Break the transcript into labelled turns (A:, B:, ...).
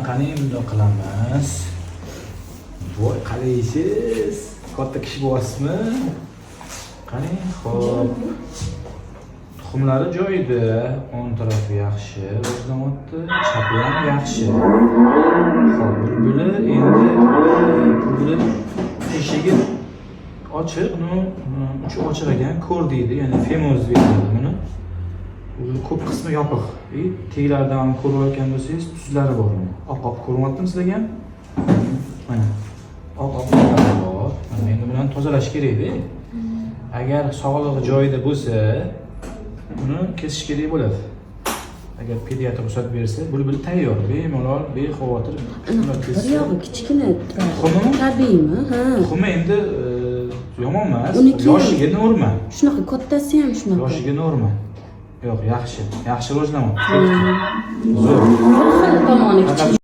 A: Qani, bundoq qilamiz. Voy, qalaysiz? Katta kishi bo'lyapsizmi? Qani, xo'p. Tuxumlari joyida, o'ng tarafi yaxshi rivojlanyapti, chapi ham yaxshi. Xo'p, bulbuli endi, bulbuli teshigi ochiq, ну, uchi ochiq ekan, ko'r deydi, ya'ni фимоз deyiladi buni. Uni ko'p qismi yopiq. И teglaridan ham ko'rayotgan bo'lsangiz, tuzlari bor uni. Oq oq ko'rinyaptimi sizlarga ham? Mana. Oq oq tuzlari bor. Mana, endi buni tozalash kerakda. Agar sog'lig'i joyida bo'lsa, uni kesish kerak bo'ladi. Agar pediatr ruxsat bersa, bulbul tayyor, bemalol, bexavotir
B: Anaqa bir
A: kessa.
B: yog'i kichkina turadi.
A: Tuxumimi?
B: Tabiiymi? Ha.
A: Tuxumi endi yomon emas.
B: Uniki
A: Yoshiga norma.
B: Shunaqa kattasi ham shunaqa.
A: Yoshiga norma. Yo'q, yaxshi. Yaxshi rivojlanyapti. Zo'r.
B: Bir xil tomoni kichik.